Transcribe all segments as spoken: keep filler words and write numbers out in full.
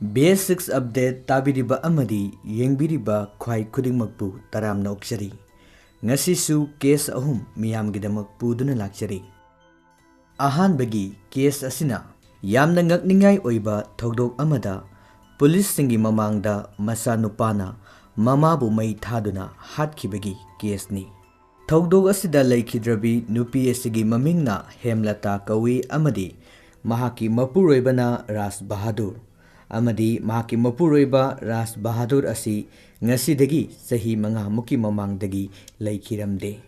B ꯑꯦꯁ six Update ꯇꯥꯕꯤꯔꯤꯕ ꯑꯃꯗꯤ ꯌꯦꯡꯕꯤꯔꯤꯕ ꯈ꯭ꯋꯥꯏ ꯈꯨꯗꯤꯡꯃꯛꯄꯨ ꯇꯔꯥꯝꯅ ꯑꯣꯛꯆꯔꯤ꯫ ꯉꯁꯤꯁꯨ case ꯑꯍꯨꯝ ꯃꯤꯌꯥꯝꯒꯤꯗꯃꯛ ꯄꯨꯗꯨꯅ ꯂꯥꯛꯆꯔꯤ꯫ ꯑꯍꯥꯟꯕꯒꯤ case ꯑꯁꯤꯅ ꯌꯥꯝꯅ ꯉꯛꯅꯤꯡꯉꯥꯏ ꯑꯣꯏꯕ ꯊꯧꯗꯣꯛ ꯑꯃꯗ ꯄꯨꯂꯤꯁꯁꯤꯡꯒꯤ ꯃꯃꯥꯡꯗ ꯃꯆꯥꯅꯨꯄꯥꯅ ꯃꯃꯥꯕꯨ ꯃꯩ ꯊꯥꯗꯨꯅ ꯍꯥꯠꯈꯤꯕꯒꯤ caseꯅꯤ꯫ ꯊꯧꯗꯣꯛ ꯑꯁꯤꯗ ꯂꯩꯈꯤꯗ꯭ꯔꯕꯤ ꯅꯨꯄꯤ ꯑꯁꯤꯒꯤ ꯃꯃꯤꯡꯅ ꯍꯦꯝꯂꯇꯥ ꯀꯧꯏ ꯑꯃꯗꯤ ꯃꯍꯥꯛꯀꯤ ꯃꯄꯨꯔꯣꯏꯕꯅ ꯔꯥꯖ ꯕꯍꯥꯗꯨꯔ, ꯑꯃꯗꯤ ꯃꯍꯥꯛꯀꯤ ꯃꯄꯨꯔꯣꯏꯕ ꯔꯥꯖ ꯕꯍꯥꯗꯨꯔ ꯑꯁꯤ ꯉꯁꯤꯗꯒꯤ ꯆꯍꯤ ꯃꯉꯥꯃꯨꯛꯀꯤ ꯃꯃꯥꯡꯗꯒꯤ ꯂꯩꯈꯤꯔꯝꯗꯦ꯫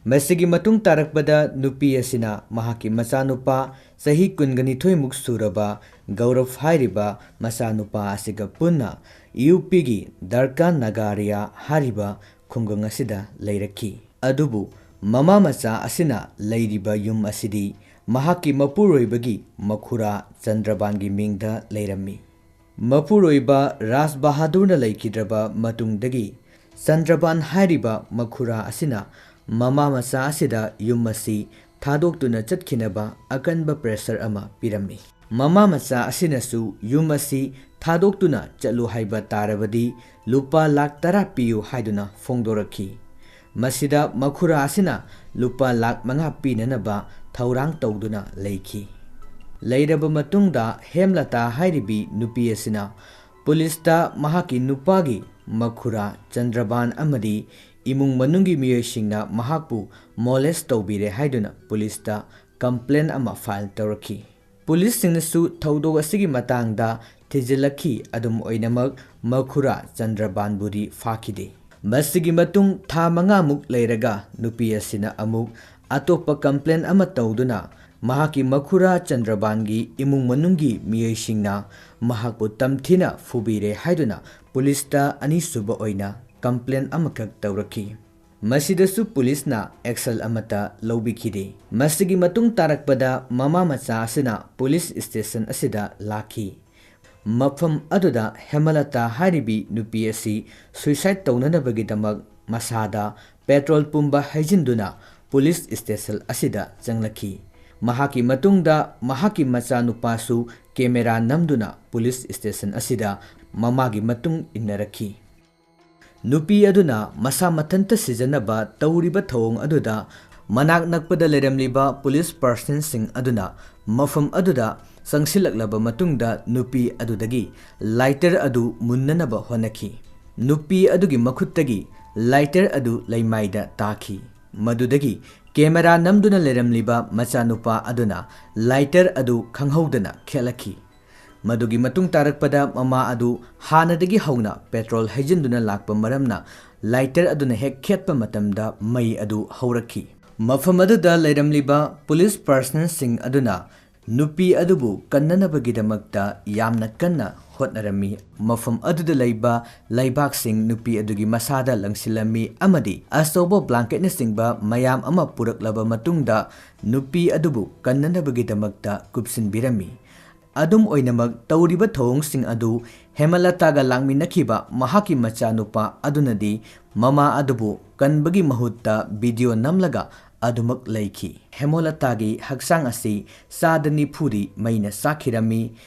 ꯃꯁꯤꯒꯤ ꯃꯇꯨꯡ ꯇꯥꯔꯛꯄꯗ ꯅꯨꯄꯤ ꯑꯁꯤꯅ ꯃꯍꯥꯛꯀꯤ ꯃꯆꯥꯅꯨꯄꯥ ꯆꯍꯤ ꯀꯨꯟꯒ ꯅꯤꯊꯣꯏꯃꯨꯛ ꯁꯨꯔꯕ ꯒꯧꯔꯕ ꯍꯥꯏꯔꯤꯕ ꯃꯆꯥꯅꯨꯄꯥ ꯑꯁꯤꯒ ꯄꯨꯟꯅ ꯌꯨ ꯄꯤꯒꯤ ꯗꯔꯀꯥ ꯅꯒꯥꯔꯤꯌꯥ ꯍꯥꯏꯔꯤꯕ ꯈꯨꯡꯒꯪ ꯑꯁꯤꯗ ꯂꯩꯔꯛꯈꯤ꯫ ꯑꯗꯨꯕꯨ ꯃꯃꯥ ꯃꯆꯥ ꯑꯁꯤꯅ ꯂꯩꯔꯤꯕ ꯌꯨꯝ ꯑꯁꯤꯗꯤ ꯃꯍꯥꯛꯀꯤ ꯃꯄꯨꯔꯣꯏꯕꯒꯤ ꯃꯈꯨꯔꯥ ꯆꯟꯗ꯭ꯔꯕꯥꯟꯒꯤ ꯃꯤꯡꯗ ꯂꯩꯔꯝꯃꯤ꯫ ꯃꯄꯨꯔꯣꯏꯕ ꯔꯥꯖ ꯕꯍꯥꯗꯨꯔꯅ ꯂꯩꯈꯤꯗ꯭ꯔꯕ ꯃꯇꯨꯡꯗꯒꯤ ꯆꯟꯗ꯭ꯔꯕꯥꯟ ꯍꯥꯏꯔꯤꯕ ꯃꯈꯨꯔꯥ ꯑꯁꯤꯅ ꯃꯃꯥ ꯃꯆꯥ ꯑꯁꯤꯗ ꯌꯨꯝ ꯑꯁꯤ ꯊꯥꯗꯣꯛꯇꯨꯅ ꯆꯠꯈꯤꯅꯕ ꯑꯀꯟꯕ pressure ꯑꯃ ꯄꯤꯔꯝꯃꯤ꯫ ꯃꯃꯥ ꯃꯆꯥ ꯑꯁꯤꯅꯁꯨ ꯌꯨꯝ ꯑꯁꯤ ꯊꯥꯗꯣꯛꯇꯨꯅ ꯆꯠꯂꯨ ꯍꯥꯏꯕ ꯇꯥꯔꯕꯗꯤ ꯂꯨꯄꯥ ꯂꯥꯈ ꯇꯔꯥ ꯄꯤꯌꯨ ꯍꯥꯏꯗꯨꯅ ꯐꯣꯡꯗꯣꯔꯛꯈꯤ꯫ ꯃꯁꯤꯗ ꯃꯈꯨꯔꯥ ꯑꯁꯤꯅ ꯂꯨꯄꯥ ꯂꯥꯈ ꯃꯉꯥ ꯄꯤꯅꯅꯕ ꯊꯧꯔꯥꯡ ꯇꯧꯗꯨꯅ ꯂꯩꯈꯤ꯫ ꯂꯩꯔꯕ ꯃꯇꯨꯡꯗ ꯍꯦꯝꯂꯇꯥ ꯍꯥꯏꯔꯤꯕꯤ ꯅꯨꯄꯤ ꯑꯁꯤꯅ ꯄꯨꯂꯤꯁꯇ ꯃꯍꯥꯛꯀꯤ ꯅꯨꯄꯥꯒꯤ ꯃꯈꯨꯔꯥ ꯆꯟꯗ꯭ꯔꯕꯥꯟ ꯑꯃꯗꯤ ꯏꯃꯨꯡ ꯃꯅꯨꯡꯒꯤ ꯃꯤꯑꯣꯏꯁꯤꯡꯅ ꯃꯍꯥꯛꯄꯨ molest ꯇꯧꯕꯤꯔꯦ ꯍꯥꯏꯗꯨꯅ ꯄꯨꯂꯤꯁꯇ complaint ꯑꯃ file ꯇꯧꯔꯛꯈꯤ꯫ ꯄꯨꯂꯤꯁꯁꯤꯡꯅꯁꯨ ꯊꯧꯗꯣꯛ ꯑꯁꯤꯒꯤ ꯃꯇꯥꯡꯗ ꯊꯤꯖꯤꯜꯂꯛꯈꯤ꯫ ꯑꯗꯨꯝ ꯑꯣꯏꯅꯃꯛ, ꯃꯈꯨꯔꯥ ꯆꯟꯗ꯭ꯔꯕꯥꯟꯕꯨꯗꯤ ꯐꯥꯈꯤꯗꯦ꯫ ꯃꯁꯤꯒꯤ ꯃꯇꯨꯡ ꯊꯥ ꯃꯉꯥꯃꯨꯛ ꯂꯩꯔꯒ ꯅꯨꯄꯤ ꯑꯁꯤꯅ ꯑꯃꯨꯛ ꯑꯇꯣꯞꯄ complaint ꯑꯃ ꯇꯧꯗꯨꯅ ꯃꯍꯥꯛꯀꯤ ꯃꯈꯨꯔꯥ ꯆꯟꯗ꯭ꯔꯕꯥꯟꯒꯤ ꯏꯃꯨꯡ ꯃꯅꯨꯡꯒꯤ ꯃꯤꯑꯣꯏꯁꯤꯡꯅ ꯃꯍꯥꯛꯄꯨ ꯇꯝꯊꯤꯅ ꯐꯨꯕꯤꯔꯦ ꯍꯥꯏꯗꯨꯅ ꯄꯨꯂꯤꯁꯇ ꯑꯅꯤꯁꯨꯕ ꯑꯣꯏꯅ complaint ꯑꯃꯈꯛ ꯇꯧꯔꯛꯈꯤ꯫ ꯃꯁꯤꯗꯁꯨ ꯄꯨꯂꯤꯁꯅ action ꯑꯃꯠꯇ ꯂꯧꯕꯤꯈꯤꯗꯦ꯫ ꯃꯁꯤꯒꯤ ꯃꯇꯨꯡ ꯇꯥꯔꯛꯄꯗ ꯃꯃꯥ ꯃꯆꯥ ꯑꯁꯤꯅ ꯄꯨꯂꯤꯁ station ꯑꯁꯤꯗ ꯂꯥꯛꯈꯤ꯫ ꯃꯐꯝ ꯑꯗꯨꯗ ꯍꯦꯃꯂꯇꯥ ꯍꯥꯏꯔꯤꯕꯤ ꯅꯨꯄꯤ ꯑꯁꯤ suicide ꯇꯧꯅꯅꯕꯒꯤꯗꯃꯛ ꯃꯁꯥꯗ petrol ꯄꯨꯝꯕ ꯍꯩꯖꯤꯟꯗꯨꯅ ꯄꯨꯂꯤꯁ station ꯑꯁꯤꯗ ꯆꯪꯂꯛꯈꯤ꯫ ꯃꯍꯥꯛꯀꯤ ꯃꯇꯨꯡꯗ ꯃꯍꯥꯛꯀꯤ ꯃꯆꯥꯅꯨꯄꯥꯁꯨ ꯀꯦꯃꯦꯔꯥ ꯅꯝꯗꯨꯅ ꯄꯨꯂꯤꯁ ꯁ꯭ꯇꯦꯁꯟ ꯑꯁꯤꯗ ꯃꯃꯥꯒꯤ ꯃꯇꯨꯡ ꯏꯟꯅꯔꯛꯈꯤ꯫ ꯅꯨꯄꯤ ꯑꯗꯨꯅ ꯃꯁꯥ ꯃꯊꯟꯇ ꯁꯤꯖꯅꯕ ꯇꯧꯔꯤꯕ ꯊꯧꯑꯣꯡ ꯑꯗꯨꯗ ꯃꯅꯥꯛ ꯅꯛꯄꯗ ꯂꯩꯔꯝꯂꯤꯕ ꯄꯨꯂꯤꯁ ꯄꯥꯔꯁꯟꯁꯤꯡ ꯑꯗꯨꯅ ꯃꯐꯝ ꯑꯗꯨꯗ ꯆꯪꯁꯤꯜꯂꯛꯂꯕ ꯃꯇꯨꯡꯗ ꯅꯨꯄꯤ ꯑꯗꯨꯗꯒꯤ ꯂꯥꯏꯇꯔ ꯑꯗꯨ ꯃꯨꯟꯅꯅꯕ ꯍꯣꯠꯅꯈꯤ꯫ ꯅꯨꯄꯤ ꯑꯗꯨꯒꯤ ꯃꯈꯨꯠꯇꯒꯤ ꯂꯥꯏꯇꯔ ꯑꯗꯨ ꯂꯩꯃꯥꯏꯗ ꯇꯥꯈꯤ꯫ ꯃꯗꯨꯗꯒꯤ ꯀꯦꯃꯦꯔꯥ ꯅꯝꯗꯨꯅ ꯂꯩꯔꯝꯂꯤꯕ ꯃꯆꯥꯅꯨꯄꯥ ꯑꯗꯨꯅ ꯂꯥꯏꯇꯔ ꯑꯗꯨ ꯈꯪꯍꯧꯗꯅ ꯈꯦꯠꯂꯛꯈꯤ꯫ ꯃꯗꯨꯒꯤ ꯃꯇꯨꯡ ꯇꯥꯔꯛꯄꯗ ꯃꯃꯥ ꯑꯗꯨ ꯍꯥꯟꯅꯗꯒꯤ ꯍꯧꯅ ꯄꯦꯇ꯭ꯔꯣꯜ ꯍꯩꯖꯤꯟꯗꯨꯅ ꯂꯥꯛꯄ ꯃꯔꯝꯅ ꯂꯥꯏꯇꯔ ꯑꯗꯨꯅ ꯍꯦꯛ ꯈꯦꯠꯄ ꯃꯇꯝꯗ ꯃꯩ ꯑꯗꯨ ꯍꯧꯔꯛꯈꯤ꯫ ꯃꯐꯝ ꯑꯗꯨꯗ ꯂꯩꯔꯝꯂꯤꯕ ꯄꯨꯂꯤꯁ ꯄꯥꯔꯁꯅꯦꯜꯁꯤꯡ ꯑꯗꯨꯅ ꯅꯨꯄꯤ ꯑꯗꯨꯕꯨ ꯀꯟꯅꯅꯕꯒꯤꯗꯃꯛꯇ ꯌꯥꯝꯅ ꯀꯟꯅ ꯍꯣꯠꯅꯔꯝꯃꯤ꯫ ꯃꯐꯝ ꯑꯗꯨꯗ ꯂꯩꯕ ꯂꯩꯕꯥꯛꯁꯤꯡ ꯅꯨꯄꯤ ꯑꯗꯨꯒꯤ ꯃꯁꯥꯗ ꯂꯪꯁꯤꯜꯂꯝꯃꯤ ꯑꯃꯗꯤ ꯑꯆꯧꯕ ꯕ꯭ꯂꯥꯡꯀꯦꯠꯅꯆꯤꯡꯕ ꯃꯌꯥꯝ ꯑꯃ ꯄꯨꯔꯛꯂꯕ ꯃꯇꯨꯡꯗ ꯅꯨꯄꯤ ꯑꯗꯨꯕꯨ ꯀꯟꯅꯅꯕꯒꯤꯗꯃꯛꯇ ꯀꯨꯞꯁꯤꯟꯕꯤꯔꯝꯃꯤ꯫ ꯑꯗꯨꯝ ꯑꯣꯏꯅꯃꯛ, ꯇꯧꯔꯤꯕ ꯊꯧꯑꯣꯡꯁꯤꯡ ꯑꯗꯨ ꯍꯦꯃꯂꯇꯥꯒ ꯂꯥꯛꯃꯤꯟꯅꯈꯤꯕ ꯃꯍꯥꯛꯀꯤ ꯃꯆꯥꯅꯨꯄꯥ ꯑꯗꯨꯅꯗꯤ ꯃꯃꯥ ꯑꯗꯨꯕꯨ ꯀꯟꯕꯒꯤ ꯃꯍꯨꯠꯇ ꯚꯤꯗꯤꯑꯣ ꯅꯝꯂꯒ ꯑꯗꯨꯃꯛ ꯂꯩꯈꯤ꯫ ꯍꯦꯃꯣꯂꯇꯥꯒꯤ ꯍꯛꯆꯥꯡ ꯑꯁꯤ ꯆꯥꯗ ꯅꯤꯐꯨꯗꯤ ꯃꯩꯅ ꯆꯥꯛꯈꯤꯔꯝꯃꯤ꯫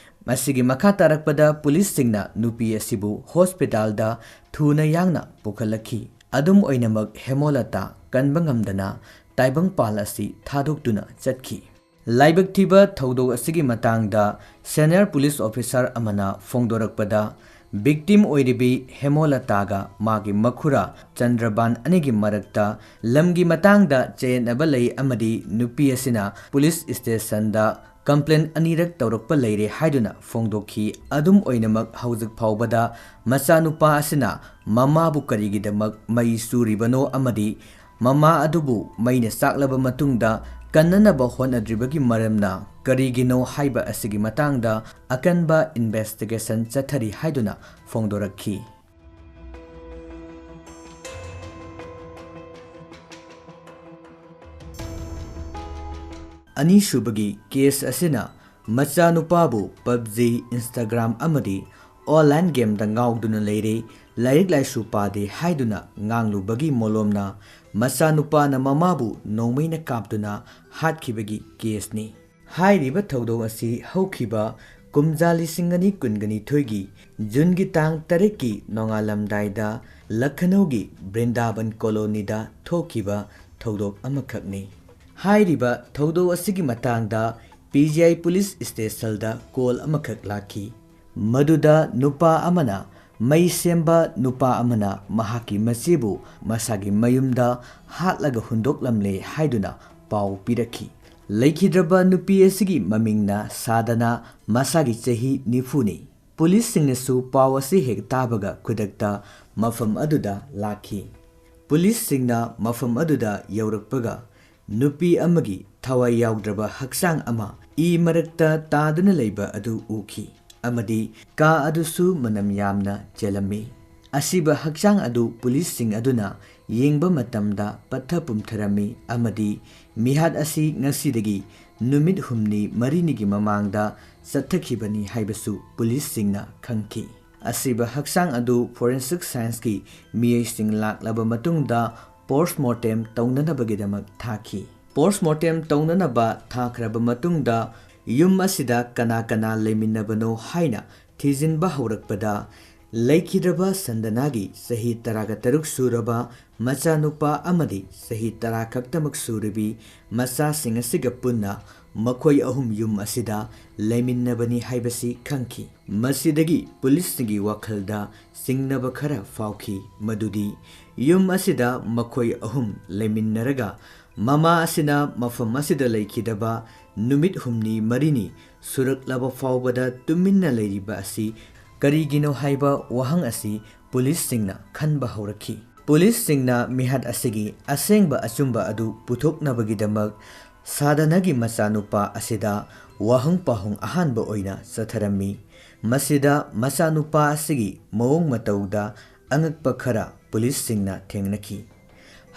ꯃꯁꯤꯒꯤ ꯃꯈꯥ ꯇꯥꯔꯛꯄꯗ ꯄꯨꯂꯤꯁꯁꯤꯡꯅ ꯅꯨꯄꯤ ꯑꯁꯤꯕꯨ ꯍꯣꯁꯄꯤꯇꯥꯜꯗ ꯊꯨꯅ ꯌꯥꯡꯅ ꯄꯨꯈꯠꯂꯛꯈꯤ꯫ ꯑꯗꯨꯝ ꯑꯣꯏꯅꯃꯛ, ꯍꯦꯃꯣꯂꯇꯥ ꯀꯟꯕ ꯉꯝꯗꯅ ꯇꯥꯏꯕꯪꯄꯥꯜ ꯑꯁꯤ ꯊꯥꯗꯣꯛꯇꯨꯅ ꯆꯠꯈꯤ꯫ ꯂꯥꯏꯕꯛ ꯊꯤꯕ ꯊꯧꯗꯣꯛ ꯑꯁꯤꯒꯤ ꯃꯇꯥꯡꯗ ꯁꯦꯅꯤꯌꯔ ꯄꯨꯂꯤꯁ ꯑꯣꯐꯤꯁꯥꯔ ꯑꯃꯅ ꯐꯣꯡꯗꯣꯔꯛꯄꯗ, ꯚꯤꯛꯇꯤꯝ ꯑꯣꯏꯔꯤꯕꯤ ꯍꯦꯃꯣꯂꯇꯥꯒ ꯃꯥꯒꯤ ꯃꯈꯨꯔꯥ ꯆꯟꯗ꯭ꯔꯕꯥꯟ ꯑꯅꯤꯒꯤ ꯃꯔꯛꯇ ꯂꯝꯒꯤ ꯃꯇꯥꯡꯗ ꯆꯌꯦꯠꯅꯕ ꯂꯩ ꯑꯃꯗꯤ ꯅꯨꯄꯤ ꯑꯁꯤꯅ ꯄꯨꯂꯤꯁ ꯁ꯭ꯇꯦꯁꯟꯗ ꯀꯝꯄ꯭ꯂꯦꯟ ꯑꯅꯤꯔꯛ ꯇꯧꯔꯛꯄ ꯂꯩꯔꯦ ꯍꯥꯏꯗꯨꯅ ꯐꯣꯡꯗꯣꯛꯈꯤ꯫ ꯑꯗꯨꯝ ꯑꯣꯏꯅꯃꯛ, ꯍꯧꯖꯤꯛ ꯐꯥꯎꯕꯗ ꯃꯆꯥꯅꯨꯄꯥ ꯑꯁꯤꯅ ꯃꯃꯥꯕꯨ ꯀꯔꯤꯒꯤꯗꯃꯛ ꯃꯩ ꯆꯨꯔꯤꯕꯅꯣ ꯑꯃꯗꯤ ꯃꯃꯥ ꯑꯗꯨꯕꯨ ꯃꯩꯅ ꯆꯥꯛꯂꯕ ꯃꯇꯨꯡꯗ ꯀꯟꯅꯅꯕ ꯍꯣꯠꯅꯗ꯭ꯔꯤꯕꯒꯤ ꯃꯔꯝꯅ ꯀꯔꯤꯒꯤꯅꯣ ꯍꯥꯏꯕ ꯑꯁꯤꯒꯤ ꯃꯇꯥꯡꯗ ꯑꯀꯟꯕ ꯏꯟꯚꯦꯁꯇꯤꯒꯦꯁꯟ ꯆꯠꯊꯔꯤ ꯍꯥꯏꯗꯨꯅ ꯐꯣꯡꯗꯣꯔꯛꯈꯤ꯫ ꯑꯅꯤꯁꯨꯕꯒꯤ ꯀꯦꯁ ꯑꯁꯤꯅ ꯃꯆꯥꯅꯨꯄꯥꯕꯨ ꯄꯕꯖꯤ, ꯏꯟꯁꯇꯥꯒ꯭ꯔꯥꯝ ꯑꯃꯗꯤ ꯑꯣꯟꯂꯥꯏꯟ ꯒꯦꯝꯗ ꯉꯥꯎꯗꯨꯅ ꯂꯩꯔꯦ, ꯂꯥꯏꯔꯤꯛ ꯂꯥꯏꯁꯨ ꯄꯥꯗꯦ ꯍꯥꯏꯗꯨꯅ ꯉꯥꯡꯂꯨꯕꯒꯤ ꯃꯣꯂꯣꯝꯅ ꯃꯆꯥꯅꯨꯄꯥꯅ ꯃꯃꯥꯕꯨ ꯅꯣꯡꯃꯩꯅ ꯀꯥꯞꯇꯨꯅ ꯍꯥꯠꯈꯤꯕꯒꯤ ꯀꯦꯁꯅꯤ꯫ ꯍꯥꯏꯔꯤꯕ ꯊꯧꯗꯣꯛ ꯑꯁꯤ ꯍꯧꯈꯤꯕ ꯀꯨꯝꯖꯥ ꯂꯤꯁꯤꯡ ꯑꯅꯤ ꯀꯨꯟꯒ ꯅꯤꯊꯣꯏꯒꯤ ꯖꯨꯟꯒꯤ ꯇꯥꯡ ꯇꯔꯦꯠꯀꯤ ꯅꯣꯡꯉꯥꯜꯂꯝꯗꯥꯏꯗ ꯂꯈꯅꯧꯒꯤ ꯕ꯭ꯔꯤꯟꯗꯥꯕꯟ ꯀꯣꯂꯣꯅꯤꯗ ꯊꯣꯛꯈꯤꯕ ꯊꯧꯗꯣꯛ ꯑꯃꯈꯛꯅꯤ꯫ ꯍꯥꯏꯔꯤꯕ ꯊꯧꯗꯣꯛ ꯑꯁꯤꯒꯤ ꯃꯇꯥꯡꯗ ꯄꯤ ꯖꯤ ꯑꯥꯏ ꯄꯨꯂꯤꯁ ꯁ꯭ꯇꯦꯁꯟꯗ ꯀꯣꯜ ꯑꯃꯈꯛ ꯂꯥꯛꯈꯤ꯫ ꯃꯗꯨꯗ ꯅꯨꯄꯥ ꯑꯃꯅ ꯃꯩ ꯁꯦꯝꯕ ꯅꯨꯄꯥ ꯑꯃꯅ ꯃꯍꯥꯛꯀꯤ ꯃꯆꯦꯕꯨ ꯃꯁꯥꯒꯤ ꯃꯌꯨꯝꯗ ꯍꯥꯠꯂꯒ ꯍꯨꯟꯗꯣꯛꯂꯝꯂꯦ ꯍꯥꯏꯗꯨꯅ ꯄꯥꯎ ꯄꯤꯔꯛꯈꯤ꯫ ꯂꯩꯈꯤꯗ꯭ꯔꯕ ꯅꯨꯄꯤ ꯑꯁꯤꯒꯤ ꯃꯃꯤꯡꯅ ꯁꯥꯗꯅ, ꯃꯁꯥꯒꯤ ꯆꯍꯤ ꯅꯤꯐꯨꯅꯤ꯫ ꯄꯨꯂꯤꯁꯁꯤꯡꯅꯁꯨ ꯄꯥꯎ ꯑꯁꯤ ꯍꯦꯛ ꯇꯥꯕꯒ ꯈꯨꯗꯛꯇ ꯃꯐꯝ ꯑꯗꯨꯗ ꯂꯥꯛꯈꯤ꯫ ꯄꯨꯂꯤꯁꯁꯤꯡꯅ ꯃꯐꯝ ꯑꯗꯨꯗ ꯌꯧꯔꯛꯄꯒ ꯅꯨꯄꯤ ꯑꯃꯒꯤ ꯊꯋꯥꯏ ꯌꯥꯎꯗ꯭ꯔꯕ ꯍꯛꯆꯥꯡ ꯑꯃ ꯏ ꯃꯔꯛꯇ ꯇꯥꯗꯨꯅ ꯂꯩꯕ ꯑꯗꯨ ꯎꯈꯤ ꯑꯃꯗꯤ ꯀꯥ ꯑꯗꯨꯁꯨ ꯃꯅꯝ ꯌꯥꯝꯅ ꯆꯦꯜꯂꯝꯃꯤ꯫ ꯑꯁꯤꯕ ꯍꯛꯆꯥꯡ ꯑꯗꯨ ꯄꯨꯂꯤꯁꯁꯤꯡ ꯑꯗꯨꯅ ꯌꯦꯡꯕ ꯃꯇꯝꯗ ꯄꯠꯊ ꯄꯨꯝꯊꯔꯝꯃꯤ ꯑꯃꯗꯤ ꯃꯤꯍꯥꯠ ꯑꯁꯤ ꯉꯁꯤꯗꯒꯤ ꯅꯨꯃꯤꯠ ꯍꯨꯝꯅꯤ ꯃꯔꯤꯅꯤꯒꯤ ꯃꯃꯥꯡꯗ ꯆꯠꯊꯈꯤꯕꯅꯤ ꯍꯥꯏꯕꯁꯨ ꯄꯨꯂꯤꯁꯁꯤꯡꯅ ꯈꯪꯈꯤ꯫ ꯑꯁꯤꯕ ꯍꯛꯆꯥꯡ ꯑꯗꯨ ꯐꯣꯔꯦꯟꯁꯤꯛ ꯁꯥꯏꯟꯁꯀꯤ ꯃꯤꯑꯣꯏꯁꯤꯡ ꯂꯥꯛꯂꯕ ꯃꯇꯨꯡꯗ ꯄꯣꯁꯃꯣꯔꯇꯦꯝ ꯇꯧꯅꯅꯕꯒꯤꯗꯃꯛ ꯊꯥꯈꯤ꯫ ꯄꯣꯁꯃꯣꯔꯇꯦꯝ ꯇꯧꯅꯅꯕ ꯊꯥꯈ꯭ꯔꯕ ꯃꯇꯨꯡꯗ ꯌꯨꯝ ꯑꯁꯤꯗ ꯀꯅꯥ ꯀꯅꯥ ꯂꯩꯃꯤꯟꯅꯕꯅꯣ ꯍꯥꯏꯅ ꯊꯤꯖꯤꯟꯕ ꯍꯧꯔꯛꯄꯗ, ꯂꯩꯈꯤꯗ꯭ꯔꯕ ꯁꯟꯗꯅꯥꯒꯤ ꯆꯍꯤ ꯇꯔꯥꯒ ꯇꯔꯨꯛ ꯁꯨꯔꯕ ꯃꯆꯥꯅꯨꯄꯥ ꯑꯃꯗꯤ ꯆꯍꯤ ꯇꯔꯥ ꯈꯛꯇꯃꯛ ꯁꯨꯔꯕꯤ ꯃꯆꯥꯁꯤꯡ ꯑꯁꯤꯒ ꯄꯨꯟꯅ ꯃꯈꯣꯏ ꯑꯍꯨꯝ ꯌꯨꯝ ꯑꯁꯤꯗ ꯂꯩꯃꯤꯟꯅꯕꯅꯤ ꯍꯥꯏꯕꯁꯤ ꯈꯪꯈꯤ꯫ ꯃꯁꯤꯗꯒꯤ ꯄꯨꯂꯤꯁꯁꯤꯡꯒꯤ ꯋꯥꯈꯜꯗ ꯆꯤꯡꯅꯕ ꯈꯔ ꯐꯥꯎꯈꯤ, ꯃꯗꯨꯗꯤ ꯌꯨꯝ ꯑꯁꯤꯗ ꯃꯈꯣꯏ ꯑꯍꯨꯝ ꯂꯩꯃꯤꯟꯅꯔꯒ ꯃꯃꯥ ꯑꯁꯤꯅ ꯃꯐꯝ ꯑꯁꯤꯗ ꯂꯩꯈꯤꯗꯕ ꯅꯨꯃꯤꯠ ꯍꯨꯝꯅꯤ ꯃꯔꯤꯅꯤ ꯁꯨꯔꯛꯂꯕ ꯐꯥꯎꯕꯗ ꯇꯨꯃꯤꯟꯅ ꯂꯩꯔꯤꯕ ꯑꯁꯤ ꯀꯔꯤꯒꯤꯅꯣ ꯍꯥꯏꯕ ꯋꯥꯍꯪ ꯑꯁꯤ ꯄꯨꯂꯤꯁꯁꯤꯡꯅ ꯈꯟꯕ ꯍꯧꯔꯛꯈꯤ꯫ ꯄꯨꯂꯤꯁꯁꯤꯡꯅ ꯃꯤꯍꯥꯠ ꯑꯁꯤꯒꯤ ꯑꯁꯦꯡꯕ ꯑꯆꯨꯝꯕ ꯑꯗꯨ ꯄꯨꯊꯣꯛꯅꯕꯒꯤꯗꯃꯛ ꯁꯥꯗꯅꯒꯤ ꯃꯆꯥꯅꯨꯄꯥ ꯑꯁꯤꯗ ꯋꯥꯍꯪ ꯄꯥꯎꯍꯪ ꯑꯍꯥꯟꯕ ꯑꯣꯏꯅ ꯆꯠꯊꯔꯝꯃꯤ꯫ ꯃꯁꯤꯗ ꯃꯆꯥꯅꯨꯄꯥ ꯑꯁꯤꯒꯤ ꯃꯑꯣꯡ ꯃꯇꯧꯗ ꯑꯉꯛꯄ ꯈꯔ ꯄꯨꯂꯤꯁꯁꯤꯡꯅ ꯊꯦꯡꯅꯈꯤ꯫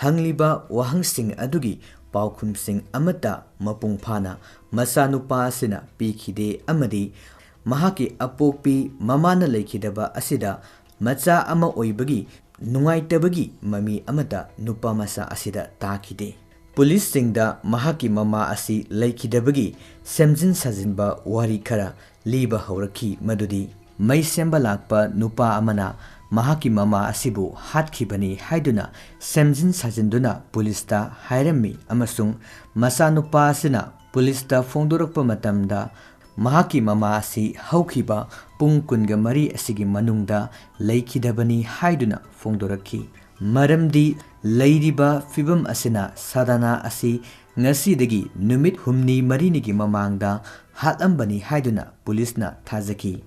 ꯍꯪꯂꯤꯕ ꯋꯥꯍꯪꯁꯤꯡ ꯑꯗꯨꯒꯤ ꯄꯥꯎꯈꯨꯝꯁꯤꯡ ꯑꯃꯠꯇ ꯃꯄꯨꯡ ꯐꯥꯅ ꯃꯆꯥꯅꯨꯄꯥ ꯑꯁꯤꯅ ꯄꯤꯈꯤꯗꯦ ꯑꯃꯗꯤ ꯃꯍꯥꯛꯀꯤ ꯑꯄꯣꯛꯄꯤ ꯃꯃꯥꯅ ꯂꯩꯈꯤꯗꯕ ꯑꯁꯤꯗ ꯃꯆꯥ ꯑꯃ ꯑꯣꯏꯕꯒꯤ ꯅꯨꯡꯉꯥꯏꯇꯕꯒꯤ ꯃꯃꯤ ꯑꯃꯠꯇ ꯅꯨꯄꯥ ꯃꯆꯥ ꯑꯁꯤꯗ ꯇꯥꯈꯤꯗꯦ꯫ ꯄꯨꯂꯤꯁꯁꯤꯡꯗ ꯃꯍꯥꯛꯀꯤ ꯃꯃꯥ ꯑꯁꯤ ꯂꯩꯈꯤꯗꯕꯒꯤ ꯁꯦꯝꯖꯤꯟ ꯁꯥꯖꯤꯟꯕ ꯋꯥꯔꯤ ꯈꯔ ꯂꯤꯕ ꯍꯧꯔꯛꯈꯤ, ꯃꯗꯨꯗꯤ ꯃꯩ ꯁꯦꯝꯕ ꯂꯥꯛꯄ ꯅꯨꯄꯥ ꯑꯃꯅ ꯃꯍꯥꯛꯀꯤ ꯃꯃꯥ ꯑꯁꯤꯕꯨ ꯍꯥꯠꯈꯤꯕꯅꯤ ꯍꯥꯏꯗꯨꯅ ꯁꯦꯝꯖꯤꯟ ꯁꯥꯖꯤꯟꯗꯨꯅ ꯄꯨꯂꯤꯁꯇ ꯍꯥꯏꯔꯝꯃꯤ ꯑꯃꯁꯨꯡ ꯃꯆꯥꯅꯨꯄꯥ ꯑꯁꯤꯅ ꯄꯨꯂꯤꯁꯇ ꯐꯣꯡꯗꯣꯔꯛꯄ ꯃꯇꯝꯗ ꯃꯍꯥꯛꯀꯤ ꯃꯃꯥ ꯑꯁꯤ ꯍꯧꯈꯤꯕ ꯄꯨꯡ ꯀꯨꯟꯒ ꯃꯔꯤ ꯑꯁꯤꯒꯤ ꯃꯅꯨꯡꯗ ꯂꯩꯈꯤꯗꯕꯅꯤ ꯍꯥꯏꯗꯨꯅ ꯐꯣꯡꯗꯣꯔꯛꯈꯤ꯫ ꯃꯔꯝꯗꯤ ꯂꯩꯔꯤꯕ ꯐꯤꯚꯝ ꯑꯁꯤꯅ ꯁꯥꯗꯥꯅꯥ ꯑꯁꯤ ꯉꯁꯤꯗꯒꯤ ꯅꯨꯃꯤꯠ ꯍꯨꯝꯅꯤ ꯃꯔꯤꯅꯤꯒꯤ ꯃꯃꯥꯡꯗ ꯍꯥꯠꯂꯝꯕꯅꯤ ꯍꯥꯏꯗꯨꯅ ꯄꯨꯂꯤꯁꯅ ꯊꯥꯖꯈꯤ꯫